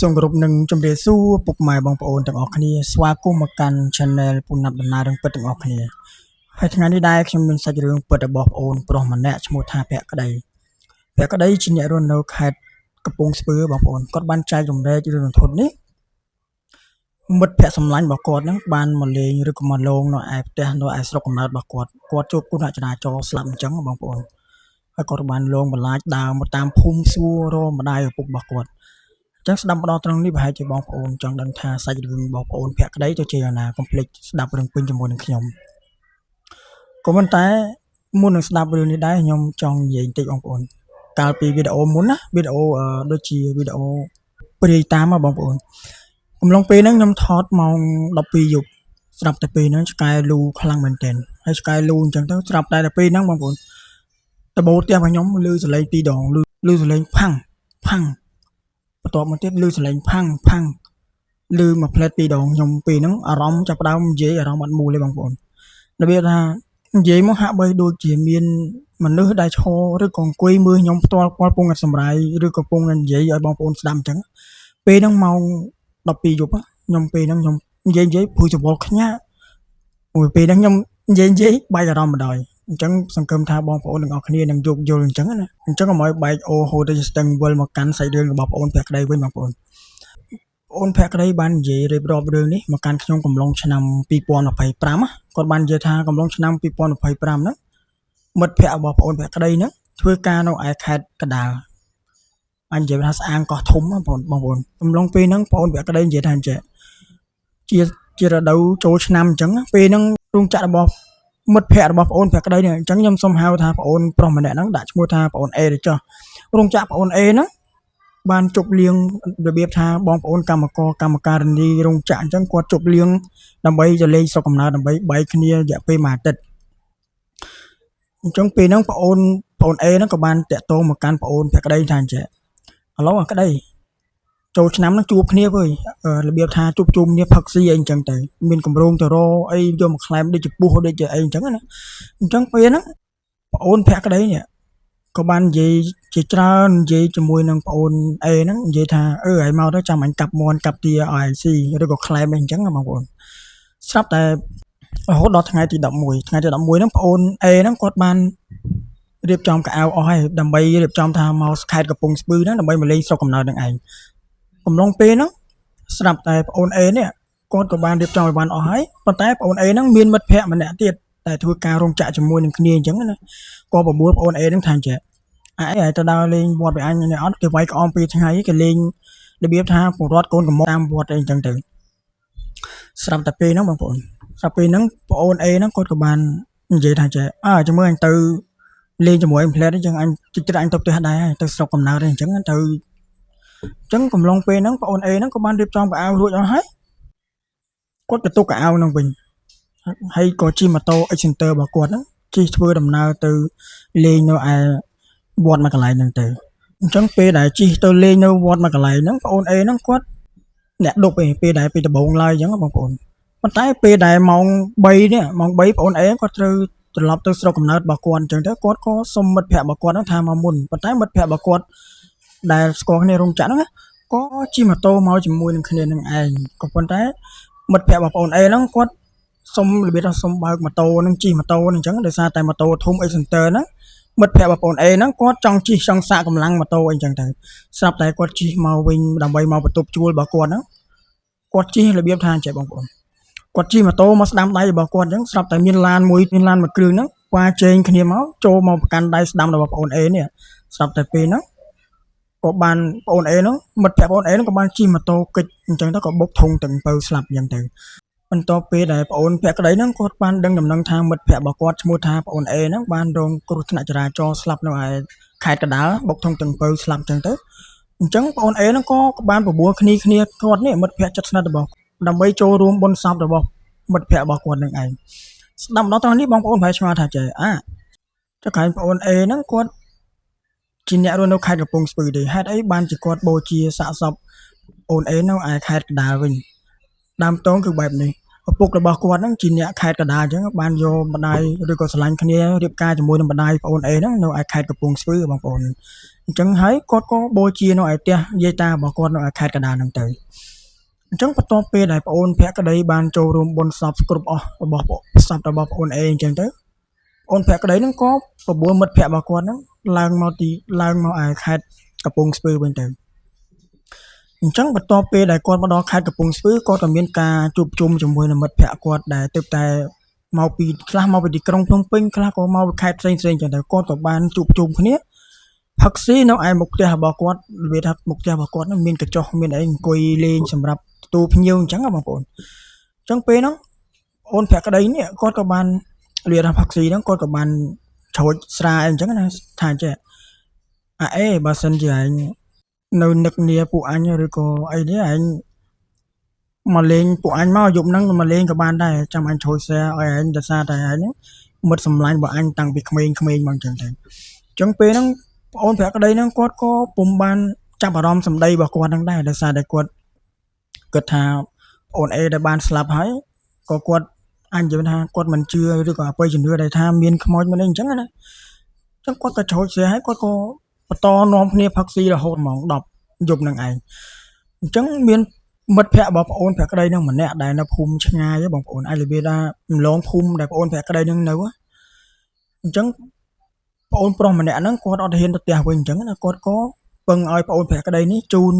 សូមគោរពនឹងជម្រាបសួរពុកម៉ែបងប្អូនទាំងអស់គ្នាស្វាគមន៍មកកាន់ Channel ពូណាប់ដំណើររឿងពិតទាំងអស់គ្នាហើយថ្ងៃនេះដែរខ្ញុំមានសាច់រឿងពិតរបស់ប្អូនប្រុសម្នាក់ឈ្មោះថាភក្តីភក្តីជាអ្នករស់នៅខេត្តកំពង់ស្ពឺបងប្អូនគាត់បានចែករំលែករឿងរន្ធត់នេះមិត្តភក្តិសម្លាញ់របស់គាត់ហ្នឹងបានមកលេងឬក៏មកលងនៅឯផ្ទះនៅឯស្រុកកំណើតរបស់គាត់គាត់ជួបគ្រោះថ្នាក់ចរាចរណ៍ស្លាប់អញ្ចឹងបងប្អូនហើយគាត់បានលងបន្លាចដើរមកតាមភូមិសួររកម្ដាយឪពុករបស់គាត់ ចឹងស្ដាប់មកដល់ត្រង់នេះប្រហែលជាបងប្អូនចង់ដឹងថាសាច់រឿងបងប្អូនភក្តីទៅជាយ៉ាងណាកុំភ្លេចស្ដាប់រឿងពេញជាមួយនឹងខ្ញុំក៏ប៉ុន្តែមុននឹងស្ដាប់រឿងនេះដែរខ្ញុំចង់និយាយបន្តិចបងប្អូនកាលពីវីដេអូមុនណាវីដេអូដូចជាវីដេអូព្រាយតាមបងប្អូនកំឡុងពេលហ្នឹងខ្ញុំថតម៉ោង12យប់ស្រាប់តែពេលហ្នឹងឆ្កែលូខ្លាំងមែនទែនហើយឆ្កែលូអញ្ចឹងទៅស្រាប់តែពេលហ្នឹងបងប្អូនដបូលផ្ទះរបស់ខ្ញុំឮសលេងពីរដងឮឮសលេងផាំងផាំង បន្ទាប់មកទៀតឮសលេងផាំងផាំងឮមួយផ្លែតពីរដងខ្ញុំពេលហ្នឹងអារម្មណ៍ចាប់ផ្ដើមនិយាយអារម្មណ៍អត់មូលទេបងប្អូនរបៀបថានិយាយមកហាក់បីដូចជាមានមនុស្សដែលឈរឬក៏អង្គុយមើលខ្ញុំផ្ទាល់គាត់ពងតែសម្រាយឬក៏ពងតែនិយាយឲ្យបងប្អូនស្ដាប់អញ្ចឹងពេលហ្នឹងម៉ោង12យប់ខ្ញុំពេលហ្នឹងខ្ញុំនិយាយនិយាយព្រោះច្បល់ខ្ញាក់ព្រោះពេលហ្នឹងខ្ញុំនិយាយនិយាយបែកអារម្មណ៍បណ្ដោយអញ្ចឹងសង្ឃឹមថាបងប្អូនទាំងអស់គ្នានឹងយោគយល់អញ្ចឹងណាអញ្ចឹងកុំឲ្យបែកអូហូទៅស្ទឹងវិលមកកាន់សាច់រឿងរបស់បងប្អូនភក្តីវិញបងប្អូន ប្អូនភក្តីបាននិយាយរៀបរាប់រឿងនេះមកកាន់ខ្ញុំកំឡុងឆ្នាំ2025ណាគាត់បាននិយាយថាកំឡុងឆ្នាំ2025ហ្នឹងមិត្តភក្តិរបស់ប្អូនភក្តីហ្នឹងធ្វើការនៅឯខេត្តកណ្ដាលអញនិយាយថាស្អាងកោះធំណាបងប្អូនបងប្អូនកំឡុងពេលហ្នឹងប្អូនភក្តីនិយាយថាអញ្ចឹងជាជារដូវចូលឆ្នាំអញ្ចឹងពេលហ្នឹងរោងចក្ររបស់មិត្តភក្តិរបស់ប្អូនភក្តីនេះអញ្ចឹងខ្ញុំសូមហៅថាប្អូនប្រុសម្នាក់ហ្នឹងដាក់ឈ្មោះថាប្អូន A ទៅចុះរោងចក្រប្អូន A ហ្នឹង បានជប់លៀងរបៀបថាបងប្អូនកម្មករកម្មការិនីរោងចក្រអញ្ចឹងគាត់ជប់លៀងដើម្បីទៅលេងស្រុកកំណើតដើម្បីបែកគ្នារយៈពេលមួយអាទិត្យអញ្ចឹងពេលហ្នឹងប្អូនប្អូន A ហ្នឹងក៏បានតាក់ទងមកកាន់ប្អូនភក្តីថាអញ្ចឹងឥឡូវអាក្តីចូលឆ្នាំហ្នឹងជួបគ្នាវើយរបៀបថាជួបជុំគ្នាផឹកស៊ីអីអញ្ចឹងទៅមានកម្រងទៅរអីយកមកក្លែមដូចជាពស់ដូចជាអីអញ្ចឹងណាអញ្ចឹងពេលហ្នឹងប្អូនភក្តីនេះ ក៏បាននិយាយជាច្រើននិយាយជាមួយនឹងប្អូន A ហ្នឹងនិយាយថាអឺឲ្យមកទៅចាំអញកាប់មាន់កាប់ទាឲ្យឯងស៊ីឬក៏ក្លែមអីអញ្ចឹងណាបងប្អូនស្រាប់តែរហូតដល់ថ្ងៃទី11ថ្ងៃទី11ហ្នឹងប្អូន A ហ្នឹងគាត់បានរៀបចំកៅអៅអស់ហើយដើម្បីរៀបចំថាមកខេត្តកំពង់ស្ពឺហ្នឹងដើម្បីមកលេងស្រុកកំណើតនឹងឯងកំឡុងពេលហ្នឹងស្រាប់តែប្អូន A នេះគាត់ក៏បានរៀបចំឲ្យបានអស់ហើយប៉ុន្តែប្អូន A ហ្នឹងមានមិត្តភ័ក្តិម្នាក់ទៀតតែធ្វើការរោងចក្រជាមួយនឹងគ្នាអញ្ចឹងណាក៏បបួលប្អូន A ហ្នឹងថាអញ្ចឹង អញឲ្យទៅដើរលេងវត្តវាអញនេះអត់គេវាយក្អមពីរថ្ងៃគេលេងរបៀបថាពលរដ្ឋកូនកំមុំតាមវត្តអីអញ្ចឹងទៅស្រាប់តែពេលហ្នឹងបងប្អូនស្រាប់ពេលហ្នឹងប្អូន A ហ្នឹងគាត់ក៏បាននិយាយថាចេះអើចាំមើលអញទៅលេងជាមួយអញផ្លែតអញ្ចឹងអញតិចតិចអញទៅផ្ទះដែរហើយទៅស្រុកកំណើតអីអញ្ចឹងទៅអញ្ចឹងកំឡុងពេលហ្នឹងប្អូន A ហ្នឹងក៏បានរៀបចំកៅអៅរួចអស់ហើយគាត់ក៏ទុកកៅអៅហ្នឹងវិញហើយក៏ជិះម៉ូតូ Xcenter របស់គាត់ហ្នឹងជិះធ្វើដំណើរទៅលេងនៅឯវត្តមួយកន្លែងហ្នឹងទៅ អញ្ចឹងពេលដែលជិះទៅលេងនៅវត្តមួយកន្លែងហ្នឹងប្អូន A ហ្នឹងគាត់អ្នកដប់ឯងពេលដែលពីដំបូងឡើយអញ្ចឹងបងប្អូនប៉ុន្តែពេលដែលម៉ោង3នេះម៉ោង3ប្អូន A គាត់ត្រូវត្រឡប់ទៅស្រុកកំណើតរបស់គាត់អញ្ចឹងទៅគាត់ក៏សុំមិត្តភ័ក្តិរបស់គាត់ហ្នឹងថាមកមុនប៉ុន្តែមិត្តភ័ក្តិរបស់គាត់ដែលស្គាល់គ្នារោងចក្រហ្នឹងណាក៏ជិះម៉ូតូមកជាមួយនឹងគ្នានឹងឯងក៏ប៉ុន្តែមិត្តភ័ក្តិរបស់ប្អូន A ហ្នឹងគាត់សុំរបៀបថាសុំបើកម៉ូតូហ្នឹងជិះម៉ូតូហ្នឹងអញ្ចឹងដោយសារតែម៉ូតូធំ Xcenter ហ្នឹង មិត្តភ័ក្តិរបស់ប្អូន A ហ្នឹងគាត់ចង់ជិះចង់សាកកម្លាំងម៉ូតូអីចឹងទៅស្រាប់តែគាត់ជិះមកវិញដើម្បីមកបន្ទប់ជួលរបស់គាត់ហ្នឹងគាត់ជិះរបៀបថាអញ្ចឹងបងប្អូនគាត់ជិះម៉ូតូមកស្ដាំដៃរបស់គាត់អញ្ចឹងស្រាប់តែមានឡានមួយមានឡានមួយគ្រឿងហ្នឹងវ៉ាជែងគ្នាមកចូលមកប្រកាន់ដៃស្ដាំរបស់ប្អូន A នេះស្រាប់តែពេលហ្នឹងក៏បានប្អូន A ហ្នឹងមិត្តភ័ក្តិប្អូន A ហ្នឹងក៏បានជិះម៉ូតូកិច្ចអញ្ចឹងទៅក៏បុកធុងទាំងពៅស្លាប់អញ្ចឹងទៅបន្ទាប់ពេលដែលប្អូនភក្តីហ្នឹងគាត់បានដឹងដំណឹងថាមិត្តភ័ក្តិរបស់គាត់ឈ្មោះថាប្អូន A ហ្នឹងបានរងគ្រោះថ្នាក់ចរាចរណ៍ស្លាប់នៅឯខេត្តកណ្ដាលបុកធុងទាំងពៅស្លាប់អញ្ចឹងទៅអញ្ចឹងប្អូន A ហ្នឹងក៏បានបបួលគ្នាគ្នាគាត់នេះមិត្តភ័ក្តិជិតស្និទ្ធរបស់ដើម្បីចូលរួមបុណ្យសពរបស់មិត្តភ័ក្តិរបស់គាត់នឹងឯងស្ដាប់ដល់ត្រង់នេះបងប្អូនប្រហែលឆ្ងល់ថាចេះអាចុះក្រែងប្អូន A ហ្នឹងគាត់ជាអ្នករស់នៅខេត្តកំពង់ស្ពឺទេហេតុអីបានជាគាត់បូជាសាកសពប្អូន A នៅឯខេត្តកណ្ដាលវិញដើមតងគឺបែបនេះ ឪពុករបស់គាត់ហ្នឹងជាអ្នកខេត្តកណ្ដាលអញ្ចឹងបានយកម្ដាយឬក៏ស្រឡាញ់គ្នារៀបការជាមួយនឹងម្ដាយប្អូនអេហ្នឹងនៅឯខេត្តកំពង់ស្ពឺបងប្អូនអញ្ចឹងហើយគាត់ក៏បូជានៅឯផ្ទះយាយតារបស់គាត់នៅឯខេត្តកណ្ដាលហ្នឹងទៅអញ្ចឹងបន្ទាប់ពេលដែលប្អូនភក្តីបានចូលរួមបុណ្យសពគ្រប់អស់របស់សពរបស់ប្អូនអេអញ្ចឹងទៅប្អូនភក្តីហ្នឹងក៏បបួលមិត្តភក្តិរបស់គាត់ហ្នឹងឡើងមកទីឡើងមកឯខេត្តកំពង់ស្ពឺវិញទៅអញ្ចឹងបន្ទាប់ពេលដែលគាត់មកដល់ខេត្តកំពង់ស្ពឺគាត់ក៏មានការជួបជុំជាមួយនឹងមិត្តភក្តិគាត់ដែលទើបតែមកពីខ្លះមកពីទីក្រុងភ្នំពេញខ្លះក៏មកពីខេត្តផ្សេងៗចឹងទៅគាត់ក៏បានជួបជុំគ្នាផឹកស៊ីនៅឯមុខផ្ទះរបស់គាត់របៀបថាមុខផ្ទះរបស់គាត់ហ្នឹងមានកញ្ចុះមានអីអង្គុយលេងសម្រាប់ទទួលភ្ញៀវអញ្ចឹងណាបងប្អូនអញ្ចឹងពេលហ្នឹងអូនភក្តីនេះគាត់ក៏បានរបៀបថាផឹកស៊ីហ្នឹងគាត់ក៏បានច្រូចស្រាអីអញ្ចឹងណាថាចេះអាអេបើសិនជាឯងនៅនឹកនាពួកអញឬក៏អីនេះឯងមកលេងពួកអញមកយប់ហ្នឹងមកលេងក៏បានដែរចាំអញជ្រោចស្រាឲ្យឯងដោយសារតែឯងហ្នឹងមិត្តសម្លាញ់របស់អញតាំងពីក្មេងៗមកអញ្ចឹងទៅអញ្ចឹងពេលហ្នឹងប្អូនប្រាក់ក្តីហ្នឹងគាត់ក៏ពុំបានចាប់អារម្មណ៍សម្ដីរបស់គាត់ហ្នឹងដែរដោយសារតែគាត់គិតថាប្អូនអេដែលបានស្លាប់ហើយក៏គាត់អញនិយាយថាគាត់មិនជឿឬក៏អបិយជំនឿដែលថាមានខ្មោចមានអីអញ្ចឹងណាអញ្ចឹងគាត់ក៏ជ្រោចស្រាហើយគាត់ក៏បន្តនាំគ្នាផឹកស៊ីរហូតម៉ោង10យប់ហ្នឹងឯងអញ្ចឹងមានមិត្តភ័ក្តិរបស់ប្អូនភក្តីនឹងម្នាក់ដែលនៅភូមិឆ្ងាយបងប្អូនអាចនិយាយថាម្លងភូមិដែលប្អូនភក្តីនឹងនៅអញ្ចឹងប្អូនប្រុសម្នាក់ហ្នឹងគាត់អត់ហ៊ានទៅផ្ទះវិញអញ្ចឹងណាគាត់ក៏ពឹងឲ្យប្អូនភក្តីនេះជូន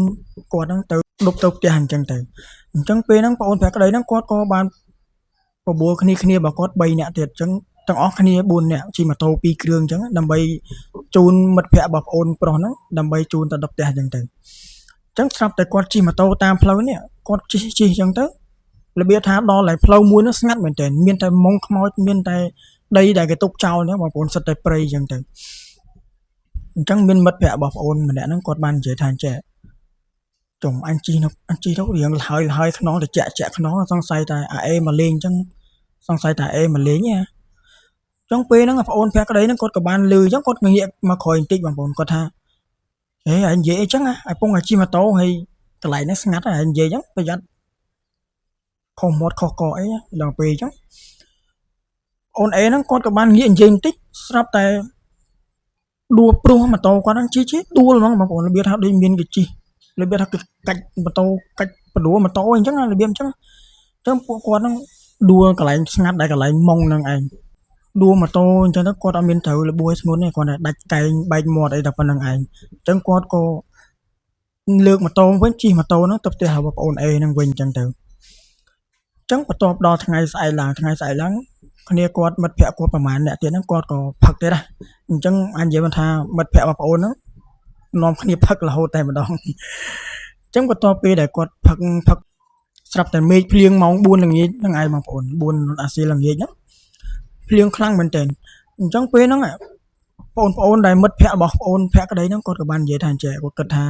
គាត់ហ្នឹងទៅដប់ទៅផ្ទះអញ្ចឹងទៅអញ្ចឹងពេលហ្នឹងប្អូនភក្តីហ្នឹងគាត់ក៏បានបបួលគ្នាគ្នារបស់គាត់3នាក់ទៀតអញ្ចឹងទាំងអស់គ្នា4នាក់ជិះម៉ូតូ2គ្រឿងអញ្ចឹងដើម្បីជូនមិត្តភ័ក្តិរបស់ប្អូនប្រុសហ្នឹងដើម្បីជូនទៅដល់ផ្ទះអញ្ចឹងទៅអញ្ចឹងស្រាប់តែគាត់ជិះម៉ូតូតាមផ្លូវនេះគាត់ជិះជិះអញ្ចឹងទៅរបៀបថាដល់ហើយផ្លូវមួយនោះស្ងាត់មែនទែនមានតែមុងខ្មោចមានតែដីដែលគេទុកចោលហ្នឹងបងប្អូនសិតតែព្រៃអញ្ចឹងទៅអញ្ចឹងមានមិត្តភ័ក្តិរបស់ប្អូនម្នាក់ហ្នឹងគាត់បាននិយាយថាចេះចុំអញជិះនៅអញជិះទៅរៀងលហើយលហើយខ្នងទៅចាក់ចាក់ខ្នងសង្ស័យតែអាអេមកលេងអញ្ចឹងសង្ស័យតែអេមកលេងណាអញ្ចឹងពេលហ្នឹងប្អូនភក្តីហ្នឹងគាត់ក៏បានលឺអញ្ចឹងគាត់ងាកមកក្រោយបន្តិចបងប្អូនគាត់ថាហេឯងនិយាយអីចឹងឯងពងឲ្យជិះម៉ូតូហើយកន្លែងហ្នឹងស្ងាត់ហើយឯងនិយាយអញ្ចឹងប្រយ័ត្នខុសមាត់ខុសកអីដល់ពេលអញ្ចឹងអូនអេហ្នឹងគាត់ក៏បានងាកនិយាយបន្តិចស្រាប់តែដួលព្រោះម៉ូតូគាត់ហ្នឹងជិះជិះដួលហ្មងបងប្អូនរបៀបថាដូចមានគេជិះរបៀបថាគេកាច់ម៉ូតូកាច់បដួលម៉ូតូអញ្ចឹងរបៀបអញ្ចឹងអញ្ចឹងពួកគាត់ហ្នឹងដួលកន្លែងស្ងាត់ដែលកន្លែងមុងហ្នឹងឯងដួលម៉ូតូអញ្ចឹងទៅគាត់អត់មានត្រូវរបួសធ្ងន់ទេគាត់តែដាច់កែងបែកមាត់អីតែប៉ុណ្្នឹងឯងអញ្ចឹងគាត់ក៏លើកម៉ូតូវិញជិះម៉ូតូហ្នឹងទៅផ្ទះរបស់ប្អូនអេហ្នឹងវិញអញ្ចឹងទៅអញ្ចឹងបន្ទាប់ដល់ថ្ងៃស្អែកឡើងថ្ងៃស្អែកឡើងគ្នាគាត់មិត្តភក្តិគាត់ប្រហែលអ្នកទៀតហ្នឹងគាត់ក៏ផឹកទៀតដែរអញ្ចឹងអញនិយាយថាមិត្តភក្តិរបស់ប្អូនហ្នឹងនាំគ្នាផឹករហូតតែម្ដងអញ្ចឹងបន្ទាប់ពេលដែលគាត់ផឹកផឹកស្រាប់តែមេឃភ្លៀងម៉ោង4ល្ងាចហ្នឹងឯងបងប្អូន4អាស៊ីល្ងាចហ្នឹងភ្លៀងខ្លាំងមែនទែនអញ្ចឹងពេលហ្នឹងបងប្អូនដែលមិត្តភក្តិរបស់ប្អូនភក្តីហ្នឹងគាត់ក៏បាននិយាយថាអញ្ចឹងគាត់គិតថា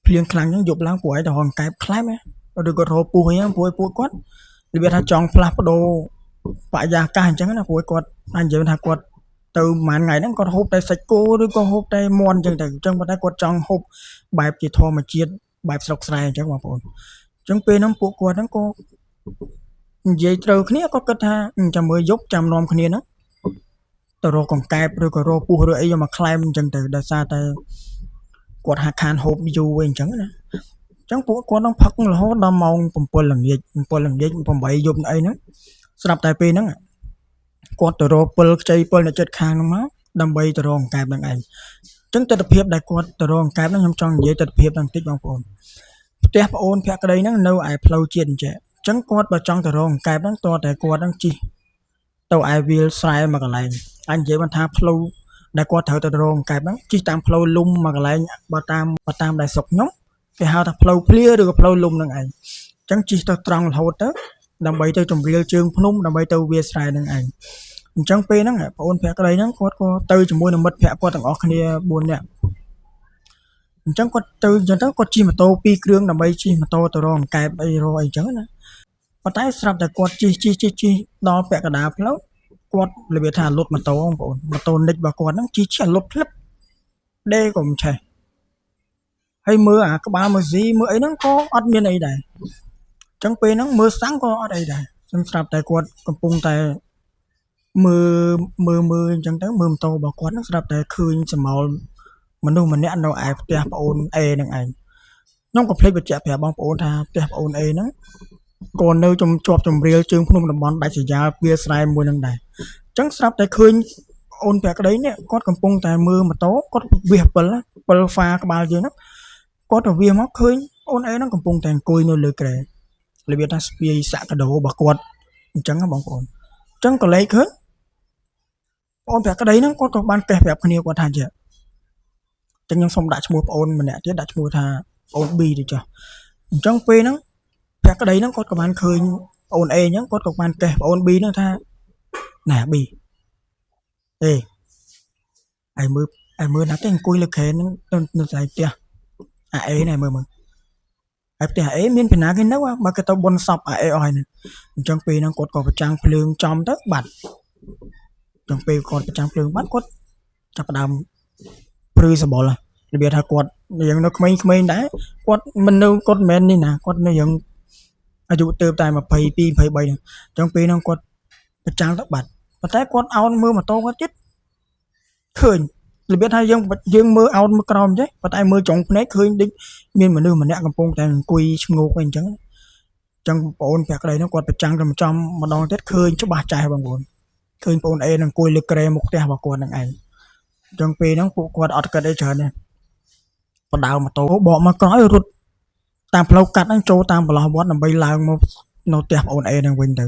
ភ្លៀងខ្លាំងហ្នឹងយប់ឡើងពួកឯងទៅរកកែបខ្លែមឬក៏រកពស់អីហ្នឹងព្រោះពួកគាត់របៀបថាចង់ផ្លាស់ប្ដូរបរិយាកាសអញ្ចឹងណាព្រោះគាត់អាចនិយាយថាគាត់ទៅប្រហែលថ្ងៃហ្នឹងគាត់ហូបតែសាច់គោឬក៏ហូបតែមាន់អញ្ចឹងទៅអញ្ចឹងប៉ុន្តែគាត់ចង់ហូបបែបជាធម្មជាតិបែបស្រុកស្រែអញ្ចឹងបងប្អូនអញ្ចឹងពេលហ្នឹងពួកគាត់ហ្នឹងក៏និយាយត្រូវគ្នាគាត់គិតថាចាំមើលយប់ចាំនាំគ្នាហ្នឹងទៅរកកង្កែបឬក៏រកពស់ឬអីយកមកក្លែមអញ្ចឹងទៅដោយសារតែគាត់ហាក់ខានហូបយូរអីអញ្ចឹងណាអញ្ចឹងពួកគាត់នឹងផឹករហូតដល់ម៉ោង7ល្ងាច7ល្ងាច8យប់អីហ្នឹងស្រាប់តែពេលហ្នឹងគាត់ទៅរកពិលខ្ចីពិលនៅចិត្តខាងហ្នឹងមកដើម្បីទៅរកអង្កែបហ្នឹងឯងអញ្ចឹងទស្សនភាពដែលគាត់ទៅរកអង្កែបហ្នឹងខ្ញុំចង់និយាយទស្សនភាពហ្នឹងបន្តិចបងប្អូនផ្ទះប្អូនភក្តីហ្នឹងនៅឯផ្លូវជាតិអញ្ចឹងអញ្ចឹងគាត់បើចង់ទៅរកអង្កែបហ្នឹងតើតែគាត់ហ្នឹងជិះទៅឯវាលស្រែមួយកន្លែងអញនិយាយបានថាផ្លូវដែលគាត់ត្រូវទៅរកអង្កែបហ្នឹងជិះតាមផ្លូវលំមួយកន្លែងបើតាមដែលស្រុកខ្ញុំគេហៅថាផ្លូវភ្លាឬក៏ផ្លូវលំហ្នឹងឯងអញ្ចឹងជិះទៅត្រង់រហូតទៅដើម្បីទៅជម្រាលជើងភ្នំដើម្បីទៅវាលស្រែហ្នឹងឯងអញ្ចឹងពេលហ្នឹងប្អូនភក្តីហ្នឹងគាត់ក៏ទៅជាមួយនឹងមិត្តភក្តិគាត់ទាំងអស់គ្នា4នាក់អញ្ចឹងគាត់ទៅអញ្ចឹងទៅគាត់ជិះម៉ូតូ2គ្រឿងដើម្បីជិះម៉ូតូទៅរកអង្កែបអីរកអីអញ្ចឹងណាប៉ុន្តែស្រាប់តែគាត់ជិះជិះជិះជិះដល់ពាក់កណ្ដាលផ្លូវគាត់របៀបថាលុតម៉ូតូបងប្អូនម៉ូតូនិចរបស់គាត់ហ្នឹងជិះជិះលុតភ្លឹបដេក៏មិនឆេះហើយមើលអាក្បាលម៉ាស៊ីមើលអីហ្នឹងក៏អត់មានអីដែរ ចឹងពេលហ្នឹងមើលសាំងក៏អត់អីដែរខ្ញុំស្រាប់តែគាត់កំពុងតែមើលមើលមើលអញ្ចឹងទៅមើលម៉ូតូរបស់គាត់ហ្នឹងស្រាប់តែឃើញស្រមោលមនុស្សម្នាក់នៅឯផ្ទះប្អូន A ហ្នឹងឯងខ្ញុំក៏ភ្លេចបញ្ជាក់ប្រាប់បងប្អូនថាផ្ទះប្អូន A ហ្នឹងក៏នៅជំជាប់ជំរាលជើងភ្នំតំបន់ដាច់ស្រយាលវាលស្រែមួយហ្នឹងដែរអញ្ចឹងស្រាប់តែឃើញអូនភក្តីនេះគាត់កំពុងតែមើលម៉ូតូគាត់វាសពិលពិលហ្វាក្បាលយើងហ្នឹងគាត់ទៅវាសមកឃើញអូន A ហ្នឹងកំពុងតែអង្គុយនៅលើគ្រែរបៀបថាស្ពាយសាក់កាដូរបស់គាត់អញ្ចឹងណាបងប្អូនអញ្ចឹងក៏លេខឃើញបងប្អូនភក្តីហ្នឹងគាត់ក៏បានកេះប្រាប់គ្នាគាត់ថាជាអញ្ចឹងខ្ញុំសូមដាក់ឈ្មោះប្អូនម្នាក់ទៀតដាក់ឈ្មោះថាប្អូន B ទៅចុះអញ្ចឹងពេលហ្នឹងភក្តីហ្នឹងគាត់ក៏បានឃើញប្អូន A អញ្ចឹងគាត់ក៏បានកេះប្អូន B ហ្នឹងថាណែ B អេឯមើលឯមើលណាគេអង្គុយលើគ្រែហ្នឹងនៅកន្លែងផ្ទះអា A ណែមើលមើលហើយផ្ទះអា A មានពីណាគេនៅបើគេទៅបុណ្យសពអា A អស់ហើយហ្នឹងអញ្ចឹងពេលហ្នឹងគាត់ក៏ប្រចាំងភ្លើងចំទៅបាត់អញ្ចឹងពេលគាត់ប្រចាំងភ្លើងបាត់គាត់ចាប់ផ្ដើមព្រឺសម្បុររបៀបថាគាត់រៀងនៅក្មេងៗដែរគាត់មិននៅគាត់មិនមែននេះណាគាត់នៅរៀងអាយុទៅតែ22 23ហ្នឹងអញ្ចឹងពេលហ្នឹងគាត់ប្រចាំងទៅបាត់ប៉ុន្តែគាត់អោនមើលម៉ូតូគាត់ទៀតឃើញរបៀបថាយើងយើងមើលអោនមើលក្រោមចេះប៉ុន្តែមើលចុងភ្នែកឃើញដូចមានមនុស្សម្នាក់កំពុងតែអង្គុយឈ្ងោកអីអញ្ចឹងអញ្ចឹងបងប្អូនភក្តីហ្នឹងគាត់ប្រចាំងទៅចំម្ដងទៀតឃើញច្បាស់ចាស់បងប្អូនឃើញបងប្អូនអេនឹងអង្គុយលើគ្រែមុខផ្ទះរបស់គាត់នឹងឯងអញ្ចឹងពេលហ្នឹងពួកគាត់អត់គិតអីច្រើនទេបដើម៉ូតូបកមកក្រោយរត់តាមផ្លូវកាត់ហ្នឹងចូលតាមប្រឡោះវត្តដើម្បីឡើងមកនៅផ្ទះបងប្អូនអេហ្នឹងវិញទៅ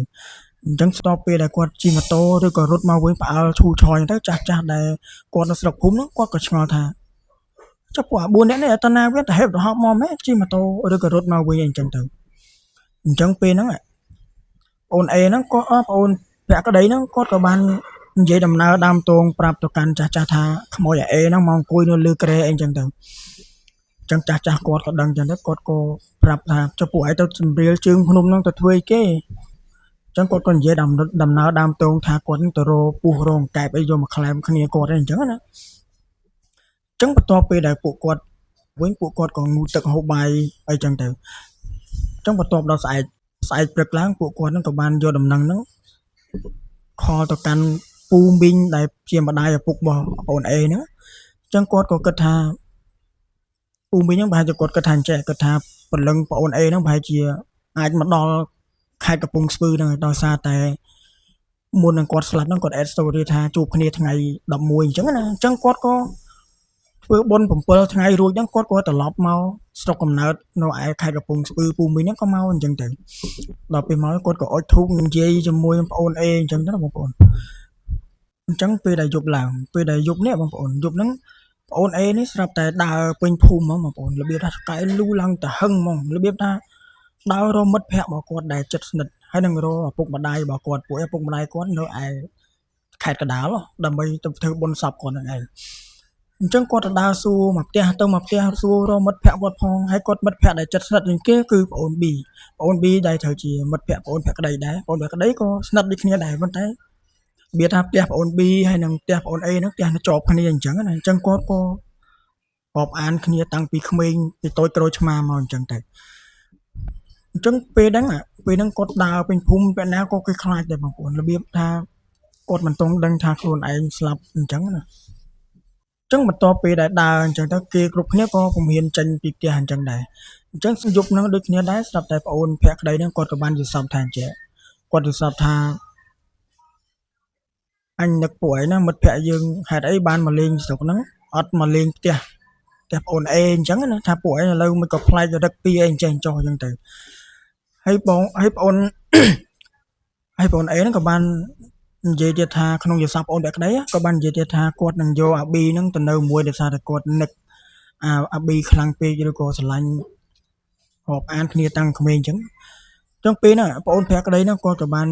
អញ្ចឹងស្របពេលដែលគាត់ជិះម៉ូតូឬក៏រត់មកវិញផ្អើលឈូឆរអញ្ចឹងទៅចាស់ចាស់ដែលគាត់នៅស្រុកភូមិហ្នឹងគាត់ក៏ឆ្ងល់ថាចុះពួកអា4នាក់នេះអត់ណាវាទៅហេបរហប់មកម៉េចជិះម៉ូតូឬក៏រត់មកវិញអីអញ្ចឹងទៅអញ្ចឹងពេលហ្នឹងអូនអេហ្នឹងក៏អបងអូនភក្តីហ្នឹងគាត់ក៏បាននិយាយដំណើរដើមតងប្រាប់ទៅកាន់ចាស់ចាស់ថាក្មួយអាអេហ្នឹងមកអង្គុយនៅលើគ្រែអីអញ្ចឹងទៅអញ្ចឹងចាស់ចាស់គាត់ក៏ដឹងអញ្ចឹងទៅគាត់ក៏ប្រាប់ថាចុះពួកឯងទៅជម្រាលជើងភ្នំហ្នឹងទៅធ្វើអីគេអញ្ចឹងគាត់ក៏និយាយដំដំណើរដើមតងថាគាត់នឹងទៅរកពស់រកកែបអីយកមកក្លែមគ្នាគាត់អីអញ្ចឹងណាអញ្ចឹងបន្ទាប់ពេលដែលពួកគាត់វិញពួកគាត់ក៏ងូតទឹកហូបបាយអីចឹងទៅអញ្ចឹងបន្ទាប់ដល់ស្អែកស្អែកព្រឹកឡើងពួកគាត់នឹងក៏បានយកដំណឹងហ្នឹងខលទៅកាន់ពូមីងដែលជាម្ដាយឪពុករបស់ប្អូនអេហ្នឹងអញ្ចឹងគាត់ក៏គិតថាពូមីងហ្នឹងប្រហែលជាគាត់គិតថាអញ្ចេះគិតថាព្រលឹងប្អូនអេហ្នឹងប្រហែលជាអាចមកដល់ខេត្តកំពង់ស្ពឺហ្នឹងដោយសារតែមុននឹងគាត់ស្លាប់ហ្នឹងគាត់ add story ថាជួបគ្នាថ្ងៃ11អញ្ចឹងណាអញ្ចឹងគាត់ក៏ធ្វើបុណ្យ7ថ្ងៃរួចហ្នឹងគាត់ក៏ត្រឡប់មកស្រុកកំណើតនៅឯខេត្តកំពង់ស្ពឺពូមីងហ្នឹងក៏មកអញ្ចឹងទៅដល់ពេលមកគាត់ក៏អុជធូបនិយាយជាមួយនឹងប្អូនអេអញ្ចឹងទៅណាបងប្អូនអញ្ចឹងពេលដែលយប់ឡើងពេលដែលយប់នេះបងប្អូនយប់ហ្នឹងប្អូនអេនេះស្រាប់តែដើរពេញភូមិហ្មងបងប្អូនរបៀបថាស្កែលូឡើងទៅហឹងហ្មងរបៀបថាដើររកមិត្តភ័ក្តិរបស់គាត់ដែលចិត្តស្និទ្ធហើយនឹងរកឪពុកម្ដាយរបស់គាត់ពួកឪពុកម្ដាយគាត់នៅឯខេត្តកណ្ដាលដើម្បីទៅធ្វើបុណ្យសពគាត់នឹងឯងអញ្ចឹងគាត់ទៅដើរសួរមកផ្ទះទៅមកផ្ទះសួររកមិត្តភ័ក្តិគាត់ផងហើយគាត់មិត្តភ័ក្តិដែលចិត្តស្និទ្ធជាងគេគឺប្អូន B ប្អូន B ដែលត្រូវជាមិត្តភ័ក្តិប្អូនភក្តីដែរប្អូនភក្តីក៏ស្និទ្ធដូចគ្នាដែរប៉ុន្តែរបៀបថាផ្ទះប្អូន B ហើយនិងផ្ទះប្អូន A ហ្នឹងផ្ទះនៅជាប់គ្នាអញ្ចឹងណាអញ្ចឹងគាត់ក៏រាប់អានគ្នាតាំងពីក្មេងពីតូចក្រូចឆ្មាមកអញ្ចឹងទៅអញ្ចឹងពេលហ្នឹងពេលហ្នឹងគាត់ដើរពេញភូមិពេលណាក៏គេខ្លាចដែរបងប្អូនរបៀបថាគាត់មិនទាន់ដឹងថាខ្លួនឯងស្លាប់អញ្ចឹងណាចឹងបន្ទាប់ពេលដែលដើរអញ្ចឹងទៅគេគ្រប់គ្នាក៏ពុំហ៊ានចេញពីផ្ទះអញ្ចឹងដែរអញ្ចឹងយប់ហ្នឹងដូចគ្នាដែរស្រាប់តែប្អូនភក្តីហ្នឹងគាត់ក៏បានយល់សប្តិថាអញ្ចឹងគាត់យល់សប្តិថាអញនឹកពួកឯងណាមិត្តភក្តិយើងហេតុអីបានមកលេងស្រុកហ្នឹងអត់មកលេងផ្ទះផ្ទះប្អូនអេអញ្ចឹងណាថាពួកឯងឥឡូវមិនក៏ប្លែករឹកពីអីអញ្ចឹងចុះអញ្ចឹងទៅហើយបងហើយប្អូន ហើយប្អូនអេហ្នឹងក៏បាននិយាយទៀតថាក្នុងយល់សប្តិប្អូនភក្តីក៏បាននិយាយទៀតថាគាត់នឹងយកអាប៊ីហ្នឹងទៅនៅមួយដោយសារតែគាត់នឹកអាអាប៊ីខ្លាំងពេកឬក៏ស្រឡាញ់រាប់អានគ្នាតាំងក្មេងអញ្ចឹងអញ្ចឹងពេលហ្នឹងប្អូនភក្តីហ្នឹងគាត់ក៏បាន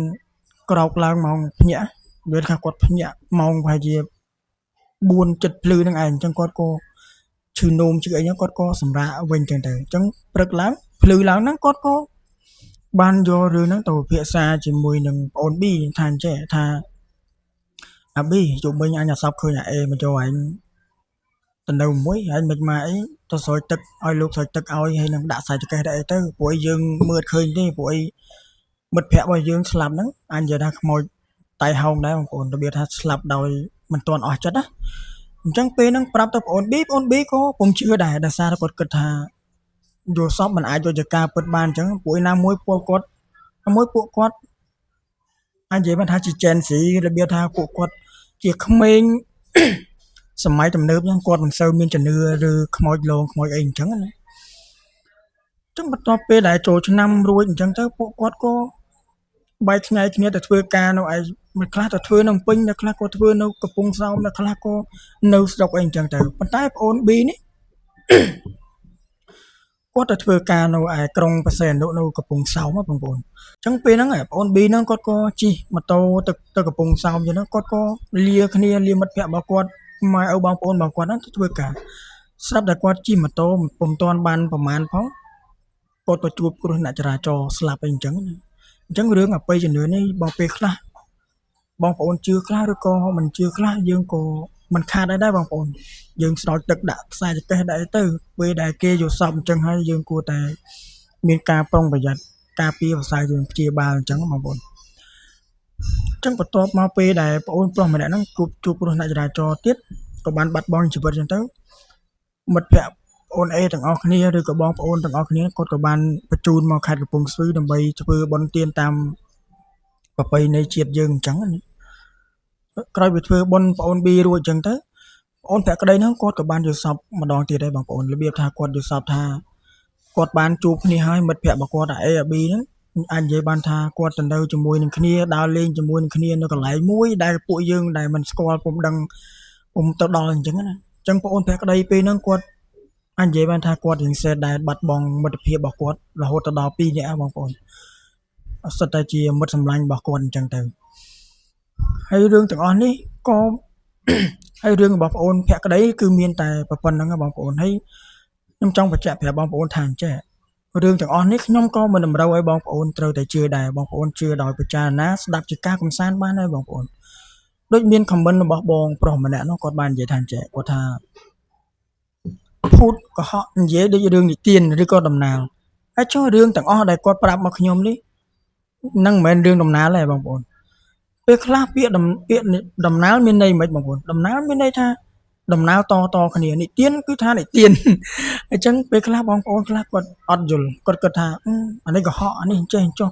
ក្រោកឡើងម៉ោងភ្ញាក់វាថាគាត់ភ្ញាក់ម៉ោងប្រហែលជា4ចិត្តភ្លឺហ្នឹងឯងអញ្ចឹងគាត់ក៏ឈឺនោមឈឺអីហ្នឹងគាត់ក៏សម្រាកវិញអញ្ចឹងទៅអញ្ចឹងព្រឹកឡើងភ្លឺឡើងហ្នឹងគាត់ក៏បានយករឿងហ្នឹងទៅពិភាក្សាជាមួយនឹងប្អូន B ថាអញ្ចេះថាអា B ជុំវិញអញអសពឃើញអា A មកយកឯង ទៅនៅមួយហើយមិនមកអីទៅស្រោចទឹកឲ្យលោកស្រោចទឹកឲ្យហើយនឹងដាក់ខ្សែចង្កេះដាក់អីទៅព្រោះអីយើងមើលឃើញទេព្រោះអីមិត្តភក្តិរបស់យើងស្លាប់ហ្នឹងអាចនិយាយថាខ្មោចតៃហោងដែរបងប្អូនរបៀបថាស្លាប់ដោយមិនទាន់អស់ចិត្តណាអញ្ចឹងពេលហ្នឹងប្រាប់ទៅប្អូន B ប្អូន B ក៏ពុំជឿដែរដោយសារគាត់គិតថាយល់សពមិនអាចយកជាការពិតបានអញ្ចឹងពួកឯណាមួយពួកគាត់មួយពួកគាត់អាចនិយាយបានថាជា Gen Z របៀបថាពួកគាត់ជាក្មេង សម័យទំនើបហ្នឹងគាត់មិនសូវមានជំនឿឬខ្មោចលងខ្មោចអីអញ្ចឹងណាអញ្ចឹងបន្ទាប់ពេលដែលចូលឆ្នាំរួចអញ្ចឹងទៅពួកគាត់ក៏បែកថ្ងៃគ្នាទៅធ្វើការនៅឯមួយខ្លះទៅធ្វើនៅភ្នំពេញនៅខ្លះក៏ធ្វើនៅកំពង់សោមនៅខ្លះក៏នៅស្រុកអីអញ្ចឹងទៅប៉ុន្តែប្អូន B នេះគាត់ទៅធ្វើការនៅឯក្រុងបរសេនុនៅកំពង់សោមហ៎បងប្អូនអញ្ចឹងពេលហ្នឹងប្អូន B ហ្នឹងគាត់ក៏ជិះម៉ូតូទៅទៅកំពង់សោមអញ្ចឹងគាត់ក៏លាគ្នាលាមិត្តភក្តិរបស់គាត់ម៉ែឪបងប្អូនរបស់គាត់ហ្នឹងទៅធ្វើការស្រាប់តែគាត់ជិះម៉ូតូពុំទាន់បានប្រមាណផងគាត់ក៏ជួបគ្រោះថ្នាក់ចរាចរណ៍ស្លាប់អីអញ្ចឹងណាអញ្ចឹងរឿងអបិយជំនឿនេះបងពេលខ្លះបងប្អូនជឿខ្លះឬក៏មិនជឿខ្លះយើងក៏មិនខាតអីដែរបងប្អូនយើងស្រោចទឹកដាក់ខ្សែចង្កេះដាក់អីទៅពេលដែលគេយល់សពអញ្ចឹងហើយយើងគួរតែមានការប្រុងប្រយ័ត្នការពារភាសាយើងព្យាបាលអញ្ចឹងបងប្អូនអញ្ចឹងបន្ទាប់មកពេលដែលប្អូនប្រុសម្នាក់ហ្នឹងជួបជួបគ្រោះថ្នាក់ចរាចរណ៍ទៀតក៏បានបាត់បង់ជីវិតអញ្ចឹងទៅមិត្តភក្តិប្អូនអេទាំងអស់គ្នាឬក៏បងប្អូនទាំងអស់គ្នាគាត់ក៏បានបញ្ជូនមកខេត្តកំពង់ស្ពឺដើម្បីធ្វើបុណ្យទានតាមប្រពៃណីជាតិយើងអញ្ចឹងណាក្រោយពីធ្វើបុណ្យប្អូនប៊ីរួចអញ្ចឹងទៅប្អូនភក្តីហ្នឹងគាត់ក៏បានយល់សពម្ដងទៀតដែរបងប្អូនរបៀបថាគាត់យល់សពថាគាត់បានជួបគ្នាហើយមិត្តភក្តិរបស់គាត់អា A អា B ហ្នឹងអាចនិយាយបានថាគាត់ទៅនៅជាមួយនឹងគ្នាដើរលេងជាមួយនឹងគ្នានៅកន្លែងមួយដែលពួកយើងដែលមិនស្គាល់ពុំដឹងពុំទៅដល់អញ្ចឹងណាអញ្ចឹងប្អូនភក្តីពេលហ្នឹងគាត់អាចនិយាយបានថាគាត់រៀងសេតដែលបាត់បង់មិត្តភាពរបស់គាត់រហូតទៅដល់2នាក់បងប្អូនសុទ្ធតែជាមិត្តសម្លាញ់របស់គាត់អញ្ចឹងទៅហើយរឿងទាំងអស់នេះក៏ ហើយរឿងរបស់ប្អូនភក្តីគឺមានតែប៉ុណ្្នឹងបងប្អូនហើយខ្ញុំចង់បញ្ជាក់ប្រាប់បងប្អូនថាអញ្ចេះរឿងទាំងអស់នេះខ្ញុំក៏មិនតម្រូវឲ្យបងប្អូនត្រូវតែជឿដែរបងប្អូនជឿដោយពិចារណាស្ដាប់ជាការកំសាន្តបានហើយបងប្អូនដូចមាន comment របស់បងប្រុសម្នាក់នោះគាត់បាននិយាយថាអញ្ចេះគាត់ថាភូតកុហកនិយាយដូចរឿងនិទានឬក៏ដំណាលហើយចុះរឿងទាំងអស់ដែលគាត់ប្រាប់មកខ្ញុំនេះនឹងមិនមែនរឿងដំណាលទេបងប្អូនពេលខ្លះពាក្យពាក្យដំណាលមានន័យមិនបងប្អូនដំណាលមានន័យថាដំណើរតតគ្នានិទានគឺថានិទានអញ្ចឹងពេលខ្លះបងប្អូនខ្លះគាត់អត់យល់គាត់គិតថាអានេះកុហកអានេះចេះចុះ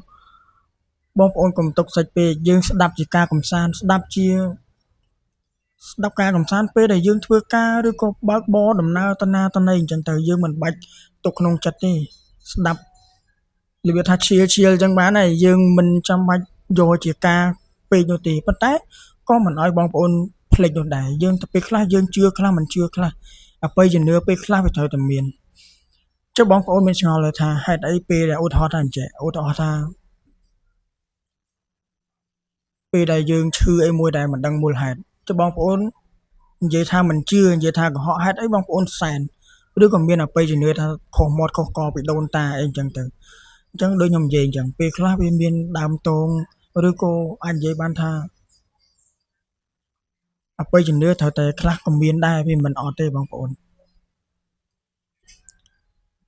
បងប្អូនកុំទុកសាច់ពេកយើងស្ដាប់ជាការកំសាន្តស្ដាប់ជាស្ដាប់ការកំសាន្តពេលដែលយើងធ្វើការឬក៏បើកបរដំណើរតណាតណីអញ្ចឹងទៅយើងមិនបាច់ទុកក្នុងចិត្តទេស្ដាប់របៀបថាឈៀលឈៀលអញ្ចឹងបានហើយយើងមិនចាំបាច់យកជាការពេកនោះទេប៉ុន្តែក៏មិនឲ្យបងប្អូនភ្លេចនោះដែរយើងទៅពេលខ្លះយើងជឿខ្លះមិនជឿខ្លះអបិយជំនឿពេលខ្លះវាត្រូវតែមានចុះបងប្អូនមានឆ្ងល់เลยថាហេតុអីពេលដែលឧទាហរណ៍ថាអញ្ចឹងឧទាហរណ៍ថាពេលដែលយើងឈឺអីមួយដែលមិនដឹងមូលហេតុចុះបងប្អូននិយាយថាមិនជឿនិយាយថាកុហកហេតុអីបងប្អូនសែនឬក៏មានអបិយជំនឿថាខុសមាត់ខុសកពីដូនតាអីអញ្ចឹងទៅអញ្ចឹងដូចខ្ញុំនិយាយអញ្ចឹងពេលខ្លះវាមានដើមតងឬក៏អាចនិយាយបានថាអបិយជំនឿត្រូវតែខ្លះក៏មានដែរវាមិនអត់ទេបងប្អូន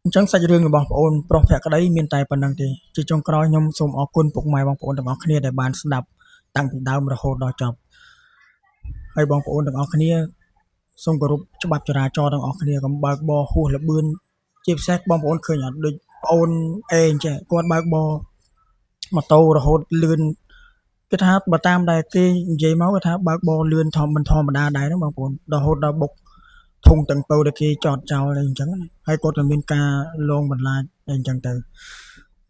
អញ្ចឹងសាច់រឿងរបស់ប្អូនប្រុសភក្តីមានតែប៉ុណ្្នឹងទេជាចុងក្រោយខ្ញុំសូមអរគុណពុកម៉ែបងប្អូនទាំងអស់គ្នាដែលបានស្ដាប់តាំងពីដើមរហូតដល់ចប់ហើយបងប្អូនទាំងអស់គ្នាសូមគោរពច្បាប់ចរាចរណ៍ទាំងអស់គ្នាកុំបើកបរហួសល្បឿនជាពិសេសបងប្អូនឃើញអត់ដូចប្អូនអេអញ្ចឹងគាត់បើកបរម៉ូតូរហូតលឿនគេថាបើតាមដែលគេនិយាយមកគេថាបើកបរលឿនធម្មមិនធម្មតាដែរហ្នឹងបងប្អូនរហូតដល់បុកធុងទាំងពៅដែលគេចតចោលអីអញ្ចឹងណាហើយគាត់ក៏មានការលងបន្លាចអីអញ្ចឹងទៅ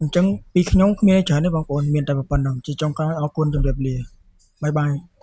អញ្ចឹងពីខ្ញុំគ្មានច្រើនទេបងប្អូនមានតែប៉ុណ្្នឹងជាចុងក្រោយអរគុណជម្រាបលាបាយបាយ។